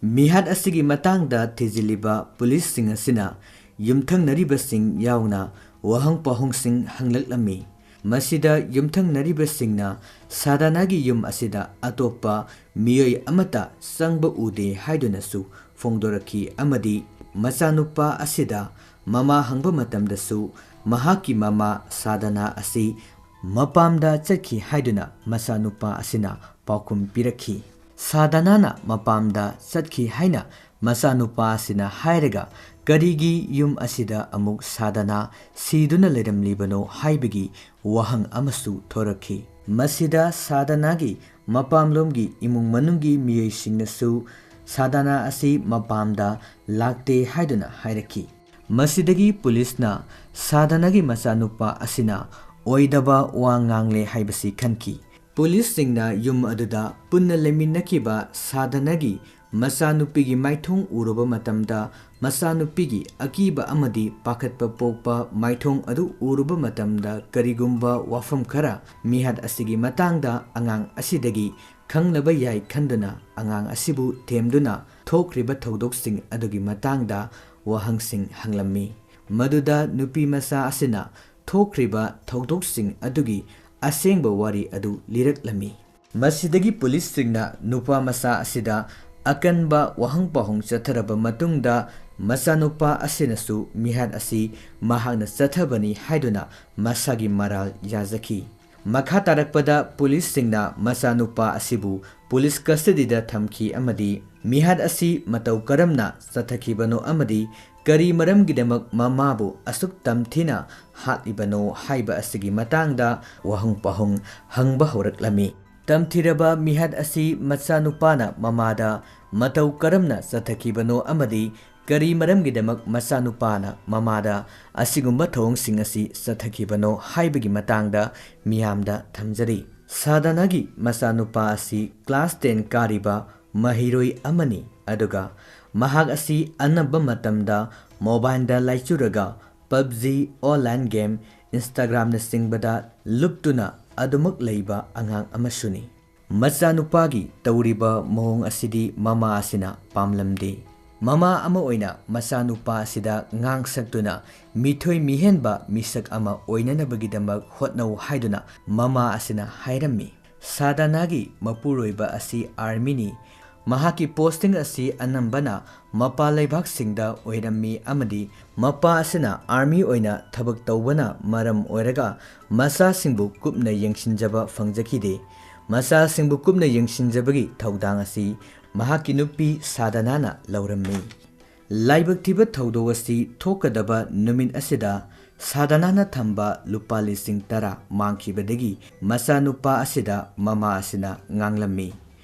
ꯃꯤꯍꯥꯠ ꯑꯁꯤꯒꯤ ꯃꯇꯥꯡꯗ ꯊꯤꯖꯤꯜꯂꯤꯕ ꯄꯨꯂꯤꯁꯁꯤꯡ ꯑꯁꯤꯅ ꯌꯨꯝꯊꯪꯅꯔꯤꯕꯁꯤꯡ ꯌꯥꯎꯅ ꯋꯥꯍꯪ ꯄꯥꯎꯍꯪꯁꯤꯡ ꯍꯪꯂꯛꯂꯝꯃꯤ꯫ ꯃꯁꯤꯗ ꯌꯨꯝꯊꯪꯅꯔꯤꯕꯁꯤꯡꯅ ꯁꯥꯗꯥꯅꯥꯒꯤ ꯌꯨꯝ ꯑꯁꯤꯗ ꯑꯇꯣꯞꯄ ꯃꯤꯑꯣꯏ ꯑꯃꯠꯇ ꯆꯪꯕ ꯎꯗꯦ ꯍꯥꯏꯗꯨꯅꯁꯨ ꯐꯣꯡꯗꯣꯔꯛꯈꯤ ꯑꯃꯗꯤ ꯃꯆꯥꯅꯨꯄꯥ ꯑꯁꯤꯗ ꯃꯃꯥ ꯍꯪꯕ ꯃꯇꯝꯗꯁꯨ ꯃꯍꯥꯛꯀꯤ ꯃꯃꯥ ꯁꯥꯗꯥꯅꯥ ꯑꯁꯤ ꯃꯄꯥꯝꯗ ꯆꯠꯈꯤ ꯍꯥꯏꯗꯨꯅ ꯃꯆꯥꯅꯨꯄꯥ ꯑꯁꯤꯅ ꯄꯥꯎꯈꯨꯝ ꯄꯤꯔꯛꯈꯤ꯫ ꯁꯥꯗꯥꯅꯥꯅ ꯃꯄꯥꯝꯗ ꯆꯠꯈꯤ ꯍꯥꯏꯅ ꯃꯆꯥꯅꯨꯄꯥ ꯑꯁꯤꯅ ꯍꯥꯏꯔꯒ ꯀꯔꯤꯒꯤ ꯌꯨꯝ ꯑꯁꯤꯗ ꯑꯃꯨꯛ ꯁꯥꯗꯥꯅꯥ ꯁꯤꯗꯨꯅ ꯂꯩꯔꯝꯂꯤꯕꯅꯣ ꯍꯥꯏꯕꯒꯤ ꯋꯥꯍꯪ ꯑꯃꯁꯨ ꯊꯣꯔꯛꯈꯤ꯫ ꯃꯁꯤꯗ ꯁꯥꯗꯥꯅꯥꯒꯤ ꯃꯄꯥꯝꯂꯣꯝꯒꯤ ꯏꯃꯨꯡ ꯃꯅꯨꯡꯒꯤ ꯃꯤꯑꯣꯏꯁꯤꯡꯅꯁꯨ ꯁꯥꯗꯥꯅꯥ ꯑꯁꯤ ꯃꯄꯥꯝꯗ ꯂꯥꯛꯇꯦ ꯍꯥꯏꯗꯨꯅ ꯍꯥꯏꯔꯛꯈꯤ꯫ ꯃꯁꯤꯗꯒꯤ ꯄꯨꯂꯤꯁꯅ ꯁꯥꯗꯥꯅꯥꯒꯤ ꯃꯆꯥꯅꯨꯄꯥ ꯑꯁꯤꯅ ꯑꯣꯏꯗꯕ ꯋꯥ ꯉꯥꯡꯂꯦ ꯍꯥꯏꯕꯁꯤ ꯈꯟꯈꯤ꯫ ꯄꯨꯂꯤꯁꯁꯤꯡꯅ ꯌꯨꯝ ꯑꯗꯨꯗ ꯄꯨꯟꯅ ꯂꯩꯃꯤꯟꯅꯈꯤꯕ ꯁꯥꯗꯥꯅꯥꯒꯤ ꯃꯆꯥꯅꯨꯄꯤꯒꯤ ꯃꯥꯏꯊꯣꯡ ꯎꯔꯨꯕ ꯃꯇꯝꯗ ꯃꯆꯥꯅꯨꯄꯤꯒꯤ ꯑꯀꯤꯕ ꯑꯃꯗꯤ ꯄꯥꯈꯠꯄ ꯄꯣꯛꯄ ꯃꯥꯏꯊꯣꯡ ꯑꯗꯨ ꯎꯔꯨꯕ ꯃꯇꯝꯗ ꯀꯔꯤꯒꯨꯝꯕ ꯋꯥꯐꯝ ꯈꯔ ꯃꯤꯍꯥꯠ ꯑꯁꯤꯒꯤ ꯃꯇꯥꯡꯗ ꯑꯉꯥꯡ ꯑꯁꯤꯗꯒꯤ ꯈꯪꯂꯕ ꯌꯥꯏ ꯈꯟꯗꯨꯅ ꯑꯉꯥꯡ ꯑꯁꯤꯕꯨ ꯊꯦꯝꯗꯨꯅ ꯊꯣꯛꯈ꯭ꯔꯤꯕ ꯊꯧꯗꯣꯛꯁꯤꯡ ꯑꯗꯨꯒꯤ ꯃꯇꯥꯡꯗ ꯋꯥꯍꯪꯁꯤꯡ ꯍꯪꯂꯝꯃꯤ꯫ ꯃꯗꯨꯗ ꯅꯨꯄꯤ ꯃꯆꯥ ꯑꯁꯤꯅ ꯊꯣꯛꯈ꯭ꯔꯤꯕ ꯊꯧꯗꯣꯛꯁꯤꯡ ꯑꯗꯨꯒꯤ ꯑꯁꯦꯡꯕ ꯋꯥꯔꯤ ꯑꯗꯨ ꯂꯤꯔꯛꯂꯝꯃꯤ꯫ ꯃꯁꯤꯗꯒꯤ ꯄꯨꯂꯤꯁꯁꯤꯡꯅ ꯅꯨꯄꯥ ꯃꯆꯥ ꯑꯁꯤꯗ ꯑꯀꯟꯕ ꯋꯥꯍꯪ ꯄꯥꯎꯍꯪ ꯆꯠꯊꯔꯕ ꯃꯇꯨꯡꯗ ꯃꯆꯥꯅꯨꯄꯥ ꯑꯁꯤꯅꯁꯨ ꯃꯤꯍꯥꯠ ꯑꯁꯤ ꯃꯍꯥꯛꯅ ꯆꯠꯊꯕꯅꯤ ꯍꯥꯏꯗꯨꯅ ꯃꯁꯥꯒꯤ ꯃꯔꯥꯜ ꯌꯥꯖꯈꯤ꯫ ꯃꯈꯥ ꯇꯥꯔꯛꯄꯗ ꯄꯨꯂꯤꯁꯁꯤꯡꯅ ꯃꯆꯥꯅꯨꯄꯥ ꯑꯁꯤꯕꯨ ꯄꯨꯂꯤꯁ ꯀꯁꯇꯗꯤꯗ ꯊꯝꯈꯤ ꯑꯃꯗꯤ ꯃꯤꯍꯥꯠ ꯑꯁꯤ ꯃꯇꯧ ꯀꯔꯝꯅ ꯆꯠꯊꯈꯤꯕꯅꯣ ꯑꯃꯗꯤ ꯀꯔꯤ ꯃꯔꯝꯒꯤꯗꯃꯛ ꯃꯃꯥꯕꯨ ꯑꯁꯨꯛ ꯇꯝꯊꯤꯅ ꯍꯥꯠꯂꯤꯕꯅꯣ ꯍꯥꯏꯕ ꯑꯁꯤꯒꯤ ꯃꯇꯥꯡꯗ ꯋꯥꯍꯪ ꯄꯥꯎꯍꯪ ꯍꯪꯕ ꯍꯧꯔꯛꯂꯝꯃꯤ꯫ ꯇꯝꯊꯤꯔꯕ ꯃꯤꯍꯥꯠ ꯑꯁꯤ ꯃꯆꯥꯅꯨꯄꯥꯅ ꯃꯃꯥꯗ ꯃꯇꯧ ꯀꯔꯝꯅ ꯆꯠꯊꯈꯤꯕꯅꯣ ꯑꯃꯗꯤ ꯀꯔꯤ ꯃꯔꯝꯒꯤꯗꯃꯛ ꯃꯆꯥꯅꯨꯄꯥꯅ ꯃꯃꯥꯗ ꯑꯁꯤꯒꯨꯝꯕ ꯊꯧꯑꯣꯡꯁꯤꯡ ꯑꯁꯤ ꯆꯠꯊꯈꯤꯕꯅꯣ ꯍꯥꯏꯕꯒꯤ ꯃꯇꯥꯡꯗ ꯃꯤꯌꯥꯝꯗ ꯊꯝꯖꯔꯤ꯫ ꯁꯥꯗꯅꯥꯒꯤ ꯃꯆꯥꯅꯨꯄꯥ ꯑꯁꯤ class ten ꯀꯥꯔꯤꯕ ꯃꯍꯩꯔꯣꯏ ꯑꯃꯅꯤ, ꯑꯗꯨꯒ ꯃꯍꯥꯛ ꯑꯁꯤ ꯑꯅꯝꯕ ꯃꯇꯝꯗ mobileꯗ ꯂꯥꯏꯆꯨꯔꯒ PUBG, online game, Instagramꯅꯆꯤꯡꯕꯗ ꯂꯨꯞꯇꯨꯅ ꯑꯗꯨꯃꯛ ꯂꯩꯕ ꯑꯉꯥꯡ ꯑꯃꯁꯨꯅꯤ꯫ ꯃꯆꯥꯅꯨꯄꯥꯒꯤ ꯇꯧꯔꯤꯕ ꯃꯑꯣꯡ ꯑꯁꯤꯗꯤ ꯃꯃꯥ ꯑꯁꯤꯅ ꯄꯥꯝꯂꯝꯗꯦ꯫ ꯃꯃꯥ ꯑꯃ ꯑꯣꯏꯅ ꯃꯆꯥꯅꯨꯄꯥ ꯑꯁꯤꯗ ꯉꯥꯡ ꯁꯛꯇꯨꯅ ꯃꯤꯊꯣꯏ ꯃꯤꯍꯦꯟꯕ ꯃꯤꯁꯛ ꯑꯃ ꯑꯣꯏꯅꯅꯕꯒꯤꯗꯃꯛ ꯍꯣꯠꯅꯧ ꯍꯥꯏꯗꯨꯅ ꯃꯃꯥ ꯑꯁꯤꯅ ꯍꯥꯏꯔꯝꯃꯤ꯫ ꯁꯥꯗꯅꯥꯒꯤ ꯃꯄꯨꯔꯣꯏꯕ ꯑꯁꯤ armyꯅꯤ꯫ ꯃꯍꯥꯛꯀꯤ posting ꯑꯁꯤ ꯑꯅꯝꯕꯅ ꯃꯄꯥꯟ ꯂꯩꯕꯥꯛꯁꯤꯡꯗ ꯑꯣꯏꯔꯝꯃꯤ ꯑꯃꯗꯤ ꯃꯄꯥ ꯑꯁꯤꯅ army ꯑꯣꯏꯅ ꯊꯕꯛ ꯇꯧꯕꯅ ꯃꯔꯝ ꯑꯣꯏꯔꯒ ꯃꯆꯥꯁꯤꯡꯕꯨ ꯀꯨꯞꯅ ꯌꯦꯡꯁꯤꯟꯖꯕ ꯐꯪꯖꯈꯤꯗꯦ꯫ ꯃꯆꯥꯁꯤꯡꯕꯨ ꯀꯨꯞꯅ ꯌꯦꯡꯁꯤꯟꯖꯕꯒꯤ ꯊꯧꯗꯥꯡ ꯑꯁꯤ ꯃꯍꯥꯛꯀꯤ ꯅꯨꯄꯤ ꯁꯥꯗꯅꯥꯅ ꯂꯧꯔꯝꯃꯤ꯫ ꯂꯥꯏꯕꯛ ꯊꯤꯕ ꯊꯧꯗꯣꯛ ꯑꯁꯤ ꯊꯣꯛꯀꯗꯕ ꯅꯨꯃꯤꯠ ꯑꯁꯤꯗ ꯁꯥꯗꯅꯥꯅ ꯊꯝꯕ ꯂꯨꯄꯥ ꯂꯤꯁꯤꯡ ꯇꯔꯥ ꯃꯥꯡꯈꯤꯕꯗꯒꯤ ꯃꯆꯥꯅꯨꯄꯥ ꯑꯁꯤꯗ ꯃꯃꯥ ꯑꯁꯤꯅ ꯉꯥꯡꯂꯝꯃꯤ꯫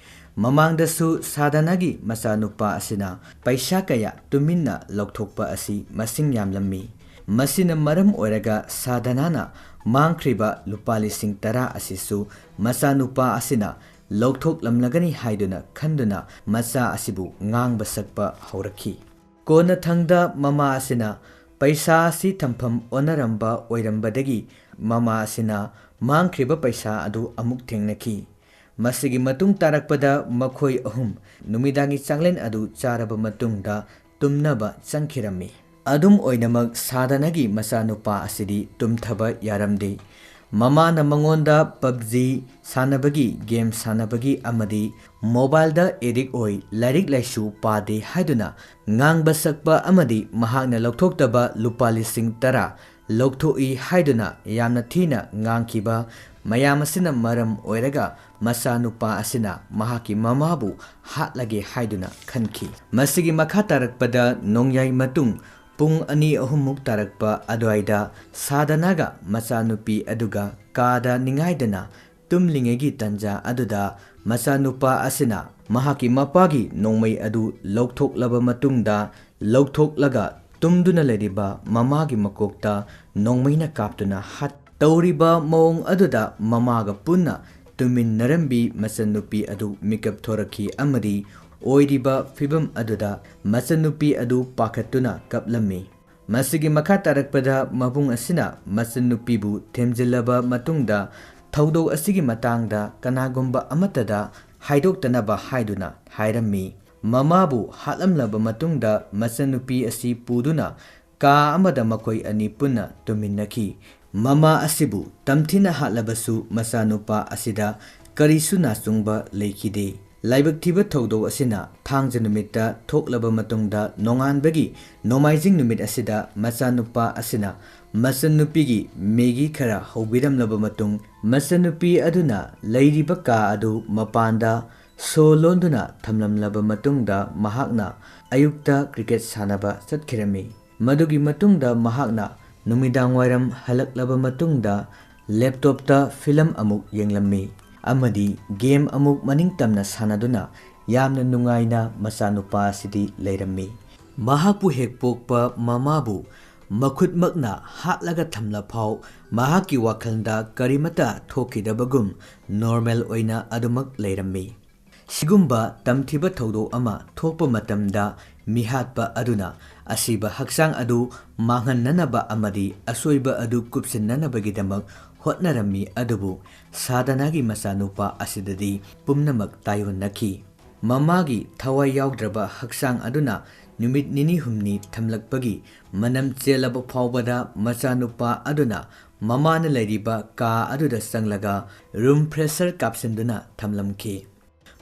ꯃꯃꯥꯡꯗꯁꯨ ꯁꯥꯗꯅꯥꯒꯤ ꯃꯆꯥꯅꯨꯄꯥ ꯑꯁꯤꯅ ꯄꯩꯁꯥ ꯀꯌꯥ ꯇꯨꯃꯤꯟꯅ ꯂꯧꯊꯣꯛꯄ ꯑꯁꯤ ꯃꯁꯤꯡ ꯌꯥꯝꯂꯝꯃꯤ꯫ ꯃꯁꯤꯅ ꯃꯔꯝ ꯑꯣꯏꯔꯒ ꯁꯥꯗꯅꯥꯅ ꯃꯥꯡꯈ꯭ꯔꯤꯕ ꯂꯨꯄꯥ ꯂꯤꯁꯤꯡ ꯇꯔꯥ ꯑꯁꯤꯁꯨ ꯃꯆꯥꯅꯨꯄꯥ ꯑꯁꯤꯅ ꯂꯧꯊꯣꯛꯂꯝꯂꯒꯅꯤ ꯍꯥꯏꯗꯨꯅ ꯈꯟꯗꯨꯅ ꯃꯆꯥ ꯑꯁꯤꯕꯨ ꯉꯥꯡꯕ ꯁꯛꯄ ꯍꯧꯔꯛꯈꯤ꯫ ꯀꯣꯟꯅꯊꯪꯗ ꯃꯃꯥ ꯑꯁꯤꯅ ꯄꯩꯁꯥ ꯑꯁꯤ ꯊꯝꯐꯝ ꯑꯣꯟꯅꯔꯝꯕ ꯑꯣꯏꯔꯝꯕꯗꯒꯤ ꯃꯃꯥ ꯑꯁꯤꯅ ꯃꯥꯡꯈ꯭ꯔꯤꯕ ꯄꯩꯁꯥ ꯑꯗꯨ ꯑꯃꯨꯛ ꯊꯦꯡꯅꯈꯤ꯫ ꯃꯁꯤꯒꯤ ꯃꯇꯨꯡ ꯇꯥꯔꯛꯄꯗ ꯃꯈꯣꯏ ꯑꯍꯨꯝ ꯅꯨꯃꯤꯗꯥꯡꯒꯤ ꯆꯥꯛꯂꯦꯟ ꯑꯗꯨ ꯆꯥꯔꯕ ꯃꯇꯨꯡꯗ ꯇꯨꯝꯅꯕ ꯆꯪꯈꯤꯔꯝꯃꯤ꯫ ꯑꯗꯨꯝ ꯑꯣꯏꯅꯃꯛ ꯁꯥꯗꯅꯥꯒꯤ ꯃꯆꯥꯅꯨꯄꯥ ꯑꯁꯤꯗꯤ ꯇꯨꯝꯊꯕ ꯌꯥꯔꯝꯗꯦ꯫ ꯃꯃꯥꯅ ꯃꯉꯣꯟꯗ PUBG ꯁꯥꯟꯅꯕꯒꯤ, game ꯁꯥꯟꯅꯕꯒꯤ ꯑꯃꯗꯤ mobileꯗ addict ꯑꯣꯏ, ꯂꯥꯏꯔꯤꯛ ꯂꯥꯏꯁꯨ ꯄꯥꯗꯦ ꯍꯥꯏꯗꯨꯅ ꯉꯥꯡꯕ ꯁꯛꯄ ꯑꯃꯗꯤ ꯃꯍꯥꯛꯅ ꯂꯧꯊꯣꯛꯇꯕ ꯂꯨꯄꯥ ꯂꯤꯁꯤꯡ ꯇꯔꯥ ꯂꯧꯊꯣꯛꯏ ꯍꯥꯏꯗꯨꯅ ꯌꯥꯝꯅ ꯊꯤꯅ ꯉꯥꯡꯈꯤꯕ ꯃꯌꯥꯝ ꯑꯁꯤꯅ ꯃꯔꯝ ꯑꯣꯏꯔꯒ ꯃꯆꯥꯅꯨꯄꯥ ꯑꯁꯤꯅ ꯃꯍꯥꯛꯀꯤ ꯃꯃꯥꯕꯨ ꯍꯥꯠꯂꯒꯦ ꯍꯥꯏꯗꯨꯅ ꯈꯟꯈꯤ꯫ ꯃꯁꯤꯒꯤ ꯃꯈꯥ ꯇꯥꯔꯛꯄꯗ ꯅꯣꯡꯌꯥꯏ ꯃꯇꯨꯡ ꯄꯨꯡ ꯑꯅꯤ ꯑꯍꯨꯝꯃꯨꯛ ꯇꯥꯔꯛꯄ ꯑꯗꯨꯋꯥꯏꯗ ꯁꯥꯗꯅꯥꯒ ꯃꯆꯥꯅꯨꯄꯤ ꯑꯗꯨꯒ ꯀꯥꯗ ꯅꯤꯡꯉꯥꯏꯗꯅ ꯇꯨꯝꯂꯤꯉꯩꯒꯤ ꯇꯟꯖꯥ ꯑꯗꯨꯗ ꯃꯆꯥꯅꯨꯄꯥ ꯑꯁꯤꯅ ꯃꯍꯥꯛꯀꯤ ꯃꯄꯥꯒꯤ ꯅꯣꯡꯃꯩ ꯑꯗꯨ ꯂꯧꯊꯣꯛꯂꯕ ꯃꯇꯨꯡꯗ, ꯂꯧꯊꯣꯛꯂꯒ ꯇꯨꯝꯗꯨꯅ ꯂꯩꯔꯤꯕ ꯃꯃꯥꯒꯤ ꯃꯀꯣꯛꯇ ꯅꯣꯡꯃꯩꯅ ꯀꯥꯞꯇꯨꯅ ꯍꯥꯠ-, ꯇꯧꯔꯤꯕ ꯃꯑꯣꯡ ꯑꯗꯨꯗ ꯃꯃꯥꯒ ꯄꯨꯟꯅ ꯇꯨꯃꯤꯟꯅꯔꯝꯕꯤ ꯃꯆꯟꯅꯨꯄꯤ ꯑꯗꯨ ꯃꯤꯀꯞ ꯊꯣꯔꯛꯈꯤ ꯑꯃꯗꯤ ꯑꯣꯏꯔꯤꯕ ꯐꯤꯚꯝ ꯑꯗꯨꯗ ꯃꯆꯟꯅꯨꯄꯤ ꯑꯗꯨ ꯄꯥꯈꯠꯇꯨꯅ ꯀꯞꯂꯝꯃꯤ꯫ ꯃꯁꯤꯒꯤ ꯃꯈꯥ ꯇꯥꯔꯛꯄꯗ ꯃꯕꯨꯡ ꯑꯁꯤꯅ ꯃꯆꯟꯅꯨꯄꯤꯕꯨ ꯊꯦꯝꯖꯤꯜꯂꯕ ꯃꯇꯨꯡꯗ ꯊꯧꯗꯣꯛ ꯑꯁꯤꯒꯤ ꯃꯇꯥꯡꯗ ꯀꯅꯥꯒꯨꯝꯕ ꯑꯃꯠꯇꯗ ꯍꯥꯏꯗꯣꯛꯇꯅꯕ ꯍꯥꯏꯗꯨꯅ ꯍꯥꯏꯔꯝꯃꯤ꯫ ꯃꯃꯥꯕꯨ ꯍꯥꯠꯂꯝꯂꯕ ꯃꯇꯨꯡꯗ ꯃꯆꯟꯅꯨꯄꯤ ꯑꯁꯤ ꯄꯨꯗꯨꯅ ꯀꯥ ꯑꯃꯗ ꯃꯈꯣꯏ ꯑꯅꯤ ꯄꯨꯟꯅ ꯇꯨꯝꯃꯤꯟꯅꯈꯤ꯫ ꯃꯃꯥ ꯑꯁꯤꯕꯨ ꯇꯝꯊꯤꯅ ꯍꯥꯠꯂꯕꯁꯨ ꯃꯆꯥꯅꯨꯄꯥ ꯑꯁꯤꯗ ꯀꯔꯤꯁꯨ ꯅꯥꯆꯨꯡꯕ ꯂꯩꯈꯤꯗꯦ꯫ ꯂꯥꯏꯕꯛ ꯊꯤꯕ ꯊꯧꯗꯣꯛ ꯑꯁꯤꯅ ꯊꯥꯡꯖ ꯅꯨꯃꯤꯠꯇ ꯊꯣꯛꯂꯕ ꯃꯇꯨꯡꯗ ꯅꯣꯡꯉꯥꯟꯕꯒꯤ ꯅꯣꯡꯃꯥꯏꯖꯤꯡ ꯅꯨꯃꯤꯠ ꯑꯁꯤꯗ ꯃꯆꯥꯅꯨꯄꯥ ꯑꯁꯤꯅ ꯃꯆꯟꯅꯨꯄꯤꯒꯤ ꯃꯦꯒꯤ ꯈꯔ ꯍꯧꯕꯤꯔꯝꯂꯕ ꯃꯇꯨꯡ ꯃꯆꯟꯅꯨꯄꯤ ꯑꯗꯨꯅ ꯂꯩꯔꯤꯕ ꯀꯥ ꯑꯗꯨ ꯃꯄꯥꯟꯗ ꯁꯣ ꯂꯣꯟꯗꯨꯅ ꯊꯝꯂꯝꯂꯕ ꯃꯇꯨꯡꯗ ꯃꯍꯥꯛꯅ ꯑꯌꯨꯛꯇ ꯀ꯭ꯔꯤꯀꯦꯠ ꯁꯥꯟꯅꯕ ꯆꯠꯈꯤꯔꯝꯃꯤ꯫ ꯃꯗꯨꯒꯤ ꯃꯇꯨꯡꯗ ꯃꯍꯥꯛꯅ ꯅꯨꯃꯤꯗꯥꯡꯋꯥꯏꯔꯝ ꯍꯜꯂꯛꯂꯕ ꯃꯇꯨꯡꯗ ꯂꯦꯞꯇꯣꯞꯇ ꯐꯤꯂꯝ ꯑꯃꯨꯛ ꯌꯦꯡꯂꯝꯃꯤ ꯑꯃꯗꯤ ꯒꯦꯝ ꯑꯃꯨꯛ ꯃꯅꯤꯡ ꯇꯝꯅ ꯁꯥꯟꯅꯗꯨꯅ ꯌꯥꯝꯅ ꯅꯨꯡꯉꯥꯏꯅ ꯃꯆꯥꯅꯨꯄꯥ ꯑꯁꯤꯗꯤ ꯂꯩꯔꯝꯃꯤ꯫ ꯃꯍꯥꯛꯄꯨ ꯍꯦꯛ ꯄꯣꯛꯄ ꯃꯃꯥꯕꯨ ꯃꯈꯨꯠꯃꯛꯅ ꯍꯥꯠꯂꯒ ꯊꯝꯂꯐꯥꯎ ꯃꯍꯥꯛꯀꯤ ꯋꯥꯈꯜꯗ ꯀꯔꯤꯃꯠꯇ ꯊꯣꯛꯈꯤꯗꯕꯒꯨꯝ ꯅꯣꯔꯃꯦꯜ ꯑꯣꯏꯅ ꯑꯗꯨꯃꯛ ꯂꯩꯔꯝꯃꯤ꯫ ꯁꯤꯒꯨꯝꯕ ꯇꯝꯊꯤꯕ ꯊꯧꯗꯣꯛ ꯑꯃ ꯊꯣꯛꯄ ꯃꯇꯝꯗ ꯃꯤꯍꯥꯠꯄ ꯑꯗꯨꯅ ꯑꯁꯤꯕ ꯍꯛꯆꯥꯡ ꯑꯗꯨ ꯃꯥꯡꯍꯟꯅꯅꯕ ꯑꯃꯗꯤ ꯑꯁꯣꯏꯕ ꯑꯗꯨ ꯀꯨꯞꯁꯤꯟꯅꯅꯕꯒꯤꯗꯃꯛ ꯍꯣꯠꯅꯔꯝꯃꯤ, ꯑꯗꯨꯕꯨ ꯁꯥꯗꯅꯥꯒꯤ ꯃꯆꯥꯅꯨꯄꯥ ꯑꯁꯤꯗꯗꯤ ꯄꯨꯝꯅꯃꯛ ꯇꯥꯏꯑꯣꯟꯅꯈꯤ꯫ ꯃꯃꯥꯒꯤ ꯊꯋꯥꯏ ꯌꯥꯎꯗ꯭ꯔꯕ ꯍꯛꯆꯥꯡ ꯑꯗꯨꯅ ꯅꯨꯃꯤꯠ ꯅꯤꯅꯤ ꯍꯨꯝꯅꯤ ꯊꯝꯂꯛꯄꯒꯤ ꯃꯅꯝ ꯆꯦꯜꯂꯕ ꯐꯥꯎꯕꯗ ꯃꯆꯥꯅꯨꯄꯥ ꯑꯗꯨꯅ ꯃꯃꯥꯅ ꯂꯩꯔꯤꯕ ꯀꯥ ꯑꯗꯨꯗ ꯆꯪꯂꯒ ꯔꯨꯝ ꯐ꯭ꯔꯦꯁꯔ ꯀꯥꯞꯁꯤꯟꯗꯨꯅ ꯊꯝꯂꯝꯈꯤ꯫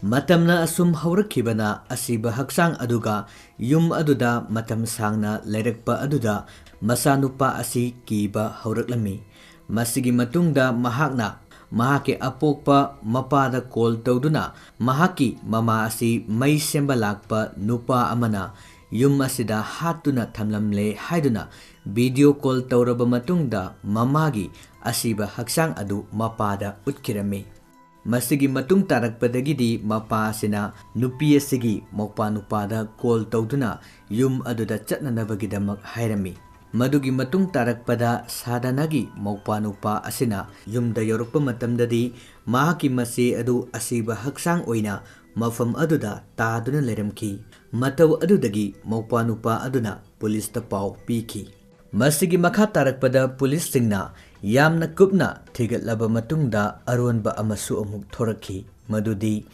ꯃꯇꯝꯅ ꯑꯁꯨꯝ ꯍꯧꯔꯛꯈꯤꯕꯅ ꯑꯁꯤꯕ ꯍꯛꯆꯥꯡ ꯑꯗꯨꯒ ꯌꯨꯝ ꯑꯗꯨꯗ ꯃꯇꯝ ꯁꯥꯡꯅ ꯂꯩꯔꯛꯄ ꯑꯗꯨꯗ ꯃꯆꯥꯅꯨꯄꯥ ꯑꯁꯤ ꯀꯤꯕ ꯍꯧꯔꯛꯂꯝꯃꯤ꯫ ꯃꯁꯤꯒꯤ ꯃꯇꯨꯡꯗ ꯃꯍꯥꯛꯅ ꯃꯍꯥꯛꯀꯤ ꯑꯄꯣꯛꯄ ꯃꯄꯥꯗ ꯀꯣꯜ ꯇꯧꯗꯨꯅ ꯃꯍꯥꯛꯀꯤ ꯃꯃꯥ ꯑꯁꯤ ꯃꯩ ꯁꯦꯝꯕ ꯂꯥꯛꯄ ꯅꯨꯄꯥ ꯑꯃꯅ ꯌꯨꯝ ꯑꯁꯤꯗ ꯍꯥꯠꯇꯨꯅ ꯊꯝꯂꯝꯂꯦ ꯍꯥꯏꯗꯨꯅ ꯚꯤꯗꯤꯑꯣ ꯀꯣꯜ ꯇꯧꯔꯕ ꯃꯇꯨꯡꯗ ꯃꯃꯥꯒꯤ ꯑꯁꯤꯕ ꯍꯛꯆꯥꯡ ꯑꯗꯨ ꯃꯄꯥꯗ ꯎꯠꯈꯤꯔꯝꯃꯤ꯫ ꯃꯁꯤꯒꯤ ꯃꯇꯨꯡ ꯇꯥꯔꯛꯄꯗꯒꯤꯗꯤ ꯃꯄꯥ ꯑꯁꯤꯅ ꯅꯨꯄꯤ ꯑꯁꯤꯒꯤ ꯃꯧꯄꯥ ꯅꯨꯄꯥꯗ ꯀꯣꯜ ꯇꯧꯗꯨꯅ ꯌꯨꯝ ꯑꯗꯨꯗ ꯆꯠꯅꯅꯕꯒꯤꯗꯃꯛ ꯍꯥꯏꯔꯝꯃꯤ꯫ ꯃꯗꯨꯒꯤ ꯃꯇꯨꯡ ꯇꯥꯔꯛꯄꯗ ꯁꯥꯗꯅꯥꯒꯤ ꯃꯧꯄꯥ ꯅꯨꯄꯥ ꯑꯁꯤꯅ ꯌꯨꯝꯗ ꯌꯧꯔꯛꯄ ꯃꯇꯝꯗꯗꯤ ꯃꯍꯥꯛꯀꯤ ꯃꯆꯦ ꯑꯗꯨ ꯑꯁꯤꯕ ꯍꯛꯆꯥꯡ ꯑꯣꯏꯅ ꯃꯐꯝ ꯑꯗꯨꯗ ꯇꯥꯗꯨꯅ ꯂꯩꯔꯝꯈꯤ꯫ ꯃꯇꯧ ꯑꯗꯨꯗꯒꯤ ꯃꯧꯄꯥ ꯅꯨꯄꯥ ꯑꯗꯨꯅ ꯄꯨꯂꯤꯁꯇ ꯄꯥꯎ ꯄꯤꯈꯤ꯫ ꯃꯁꯤꯒꯤ ꯃꯈꯥ ꯇꯥꯔꯛꯄꯗ ꯄꯨꯂꯤꯁꯁꯤꯡꯅ ꯌꯥꯝꯅ ꯀꯨꯞꯅ ꯊꯤꯒꯠꯂꯕ ꯃꯇꯨꯡꯗ ꯑꯔꯣꯟꯕ ꯑꯃꯁꯨ ꯑꯃꯨꯛ ꯊꯣꯔꯛꯈꯤ, ꯃꯗꯨꯗꯤ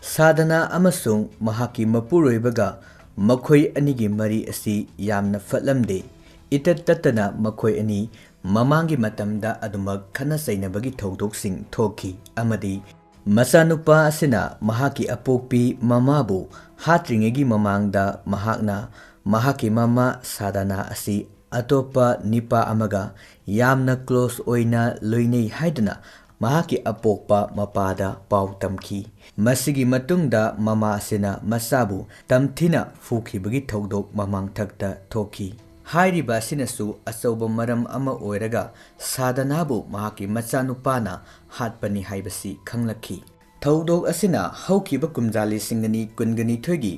ꯁꯥꯗꯅꯥ ꯑꯃꯁꯨꯡ ꯃꯍꯥꯛꯀꯤ ꯃꯄꯨꯔꯣꯏꯕꯒ ꯃꯈꯣꯏ ꯑꯅꯤꯒꯤ ꯃꯔꯤ ꯑꯁꯤ ꯌꯥꯝꯅ ꯐꯠꯂꯝꯗꯦ꯫ ꯏꯇꯠ ꯇꯠꯇꯅ ꯃꯈꯣꯏ ꯑꯅꯤ ꯃꯃꯥꯡꯒꯤ ꯃꯇꯝꯗ ꯑꯗꯨꯃꯛ ꯈꯠꯅ ꯆꯩꯅꯕꯒꯤ ꯊꯧꯗꯣꯛꯁꯤꯡ ꯊꯣꯛꯈꯤ ꯑꯃꯗꯤ ꯃꯆꯥꯅꯨꯄꯥ ꯑꯁꯤꯅ ꯃꯍꯥꯛꯀꯤ ꯑꯄꯣꯛꯄꯤ ꯃꯃꯥꯕꯨ ꯍꯥꯠꯇ꯭ꯔꯤꯉꯩꯒꯤ ꯃꯃꯥꯡꯗ ꯃꯍꯥꯛꯅ ꯃꯍꯥꯛꯀꯤ ꯃꯃꯥ ꯁꯥꯗꯅꯥ ꯑꯁꯤ ꯑꯇꯣꯞꯄ ꯅꯤꯄꯥ ꯑꯃꯒ ꯌꯥꯝꯅ ꯀ꯭ꯂꯣꯁ ꯑꯣꯏꯅ ꯂꯣꯏꯅꯩ ꯍꯥꯏꯗꯨꯅ ꯃꯍꯥꯛꯀꯤ ꯑꯄꯣꯛꯄ ꯃꯄꯥꯗ ꯄꯥꯎ ꯇꯝꯈꯤ꯫ ꯃꯁꯤꯒꯤ ꯃꯇꯨꯡꯗ ꯃꯃꯥ ꯑꯁꯤꯅ ꯃꯆꯥꯕꯨ ꯇꯝꯊꯤꯅ ꯐꯨꯈꯤꯕꯒꯤ ꯊꯧꯗꯣꯛ ꯃꯃꯥꯡꯊꯛꯇ ꯊꯣꯛꯈꯤ꯫ ꯍꯥꯏꯔꯤꯕ ꯑꯁꯤꯅꯁꯨ ꯑꯆꯧꯕ ꯃꯔꯝ ꯑꯃ ꯑꯣꯏꯔꯒ ꯁꯥꯗꯅꯥꯕꯨ ꯃꯍꯥꯛꯀꯤ ꯃꯆꯥꯅꯨꯄꯥꯅ ꯍꯥꯠꯄꯅꯤ ꯍꯥꯏꯕꯁꯤ ꯈꯪꯂꯛꯈꯤ꯫ ꯊꯧꯗꯣꯛ ꯑꯁꯤꯅ ꯍꯧꯈꯤꯕ ꯀꯨꯝꯖꯥ ꯂꯤꯁꯤꯡ ꯑꯅꯤ ꯀꯨꯟꯒ ꯅꯤꯊꯣꯏꯒꯤ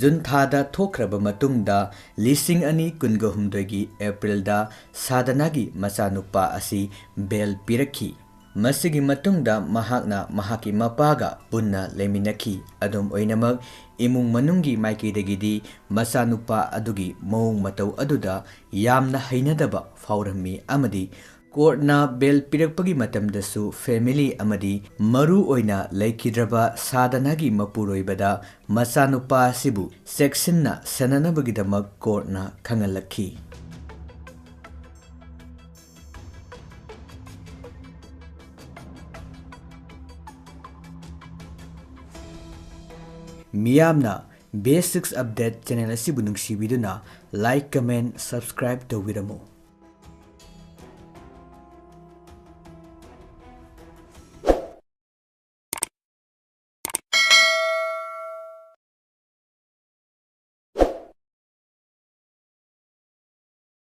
ꯖꯨꯟ ꯊꯥꯗ ꯊꯣꯛꯈ꯭ꯔꯕ ꯃꯇꯨꯡꯗ, ꯂꯤꯁꯤꯡ ꯑꯅꯤ ꯀꯨꯟꯒ ꯍꯨꯝꯗꯣꯏꯒꯤ ꯑꯦꯄ꯭ꯔꯤꯜꯗ ꯁꯥꯗꯅꯥꯒꯤ ꯃꯆꯥꯅꯨꯄꯥ ꯑꯁꯤ ꯕꯦꯜ ꯄꯤꯔꯛꯈꯤ꯫ ꯃꯁꯤꯒꯤ ꯃꯇꯨꯡꯗ ꯃꯍꯥꯛꯅ ꯃꯍꯥꯛꯀꯤ ꯃꯄꯥꯒ ꯄꯨꯟꯅ ꯂꯩꯃꯤꯟꯅꯈꯤ꯫ ꯑꯗꯨꯝ ꯑꯣꯏꯅꯃꯛ, ꯏꯃꯨꯡ ꯃꯅꯨꯡꯒꯤ ꯃꯥꯏꯀꯩꯗꯒꯤꯗꯤ ꯃꯆꯥꯅꯨꯄꯥ ꯑꯗꯨꯒꯤ ꯃꯑꯣꯡ ꯃꯇꯧ ꯑꯗꯨꯗ ꯌꯥꯝꯅ ꯍꯩꯅꯗꯕ ꯐꯥꯎꯔꯝꯃꯤ ꯑꯃꯗꯤ ꯀꯣꯔꯠꯅ ꯕꯦꯜ ꯄꯤꯔꯛꯄꯒꯤ ꯃꯇꯝꯗꯁꯨ ꯐꯦꯃꯤꯂꯤ ꯑꯃꯗꯤ ꯃꯔꯨ ꯑꯣꯏꯅ ꯂꯩꯈꯤꯗ꯭ꯔꯕ ꯁꯥꯗꯅꯥꯒꯤ ꯃꯄꯨꯔꯣꯏꯕꯗ ꯃꯆꯥꯅꯨꯄꯥ ꯑꯁꯤꯕꯨ ꯆꯦꯛꯁꯤꯟꯅ ꯁꯦꯟꯅꯅꯕꯒꯤꯗꯃꯛ ꯀꯣꯔꯠꯅ ꯈꯪꯍꯜꯂꯛꯈꯤ꯫ ꯃꯤꯌꯥꯝꯅ ꯕꯦꯁꯤꯛꯁ ꯑꯞꯗꯦꯠ ꯆꯦꯅꯦꯜ ꯑꯁꯤꯕꯨ ꯅꯨꯡꯁꯤꯕꯤꯗꯨꯅ like, comment, subscribe ꯇꯧꯕꯤꯔꯝꯃꯨ꯫